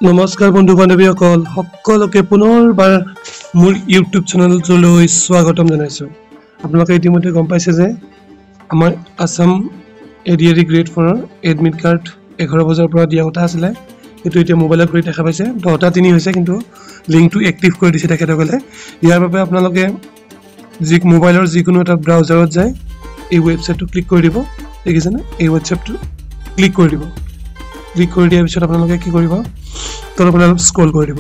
নমস্কাৰ বন্ধু বান্ধৱীসকল, সকলোকে পুনৰবাৰ মোৰ ইউটিউব চেনেলটোলৈ স্বাগতম জনাইছোঁ। আপোনালোকে ইতিমধ্যে গম পাইছে যে আমাৰ আছাম এডিআৰই গ্ৰেড ফ'ৰৰ এডমিট কাৰ্ড 11 বজাৰ পৰা দিয়া কথা আছিলে, কিন্তু এতিয়া মোবাইলত ঘূৰি দেখা পাইছে 10:03 হৈছে, কিন্তু লিংকটো এক্টিভ কৰি দিছে তেখেতসকলে। ইয়াৰ বাবে আপোনালোকে যি মোবাইলৰ যিকোনো এটা ব্ৰাউজাৰত যায় এই ৱেবছাইটটো ক্লিক কৰি দিব। দেখিছেনে, এই ৱেবছাইটটো ক্লিক কৰি দিব। ক্লিক কৰি দিয়াৰ পিছত আপোনালোকে কি কৰিব, তলৰ ফালে অলপ স্ক্ৰল কৰি দিব।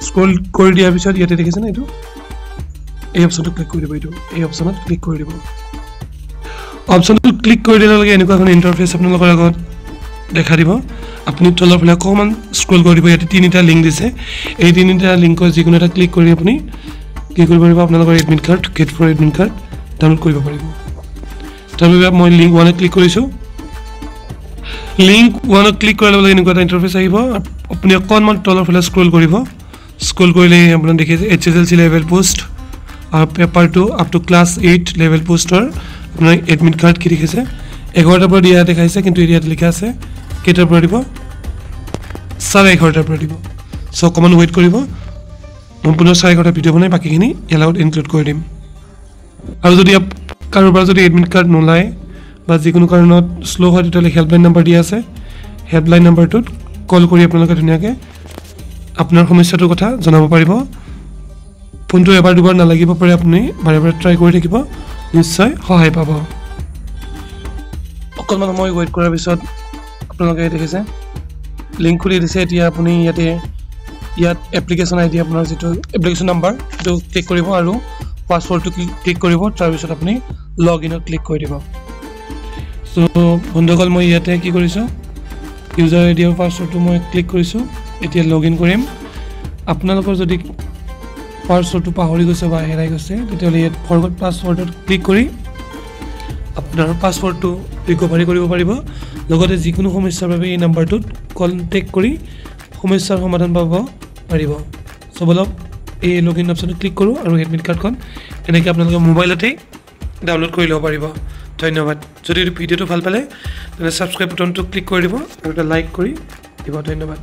স্ক্ৰল কৰি দিয়াৰ পিছত ইয়াতে দেখিছেনে এইটো, এই অপশ্যনটো ক্লিক কৰি দিব। এইটো এই অপশ্যনত ক্লিক কৰি দিব। অপশ্যনটো ক্লিক কৰি দিয়াৰ লগে লগে এনেকুৱা এখন ইণ্টাৰফেচ আপোনালোকৰ আগত দেখা দিব। আপুনি তলৰ ফালে অকণমান স্ক্ৰল কৰি দিব। ইয়াতে তিনিটা লিংক দিছে, এই তিনিটা লিংকৰ যিকোনো এটা ক্লিক কৰি আপুনি কি কৰিব পাৰিব, আপোনালোকৰ admit card, grade four admit card download কৰিব পাৰিব। তাৰ বাবে মই লিংক ওৱানত ক্লিক কৰিছোঁ। লিংক ওৱানত ক্লিক কৰাৰ লগে লগে এনেকুৱা এটা ইণ্টাৰফেচ আহিব। আপুনি অকণমান তলৰ ফালে স্ক্ৰল কৰিব। স্ক্ৰল কৰিলে আপোনাৰ দেখিছে HSLC level post আৰু paper 2 up to class 8 level পোষ্টৰ আপোনাৰ এডমিট কাৰ্ড কি দেখিছে, 11টাৰ পৰা দিয়া দেখাইছে, কিন্তু ইয়াত লিখা আছে কেইটাৰ পৰা দিব, 11:30টাৰ পৰা দিব। চ' অকণমান ৱেইট কৰিব, মই পুনৰ 11:30 ভিডিঅ' বনাই বাকীখিনি ইয়াৰ লগত ইনক্লুড কৰি দিম। আৰু যদি কাৰোবাৰ যদি এডমিট কাৰ্ড নোলায় বা যিকোনো কাৰণত শ্ল' হয়, তেতিয়াহ'লে হেল্পলাইন নাম্বাৰ দিয়া আছে। হেল্পলাইন নাম্বাৰটোত কল কৰি আপোনালোকে ধুনীয়াকৈ আপোনাৰ সমস্যাটোৰ কথা জনাব পাৰিব। ফোনটো এবাৰ দুবাৰ নালাগিব পাৰে, আপুনি বাৰে বাৰে ট্ৰাই কৰি থাকিব, নিশ্চয় সহায় পাব। অকণমান সময় ৱেইট কৰাৰ পিছত আপোনালোকে দেখিছে লিংক খুলি দিছে। এতিয়া আপুনি ইয়াতে ইয়াত এপ্লিকেশ্যন আই ডি, আপোনাৰ যিটো এপ্লিকেশ্যন নাম্বাৰ সেইটো ক্লিক কৰিব আৰু পাছৱৰ্ডটো ক্লিক কৰিব। তাৰপিছত আপুনি লগ ইনত ক্লিক কৰি দিব। চ' বন্ধুসকল, মই ইয়াতে কি কৰিছোঁ, ইউজাৰ আই ডি আৰু পাছৱৰ্ডটো মই ক্লিক কৰিছোঁ। এতিয়া লগ ইন কৰিম। আপোনালোকৰ যদি পাছৱৰ্ডটো পাহৰি গৈছে বা হেৰাই গৈছে, তেতিয়াহ'লে ইয়াত ফৰগট পাছৱৰ্ডত ক্লিক কৰি আপোনাৰ পাছৱৰ্ডটো ৰিকভাৰী কৰিব পাৰিব। লগতে যিকোনো সমস্যাৰ বাবে এই নাম্বাৰটোত কণ্টেক্ট কৰি সমস্যাৰ সমাধান পাব পাৰিব। চ' বলক এই লগ ইন অপশ্যনত ক্লিক কৰোঁ আৰু এডমিট কাৰ্ডখন এনেকৈ আপোনালোকে মোবাইলতেই ডাউনলোড কৰি ল'ব পাৰিব। ধন্যবাদ। যদি ভিডিঅ'টো ভাল পালে তেনে ছাবস্ক্ৰাইব বুটনটো ক্লিক কৰি দিব আৰু এটা লাইক কৰি দিব। ধন্যবাদ।